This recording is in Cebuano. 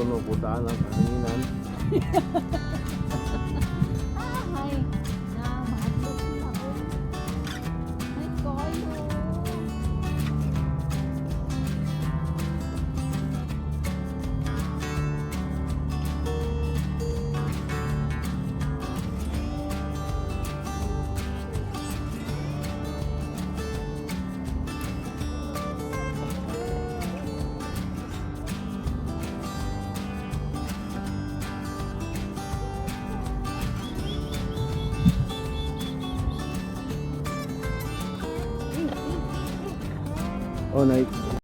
Puno po daan ang kahanginan. Ah, ay. Na, mahadlok sila. Oh. Ay, kayo. Oh, night.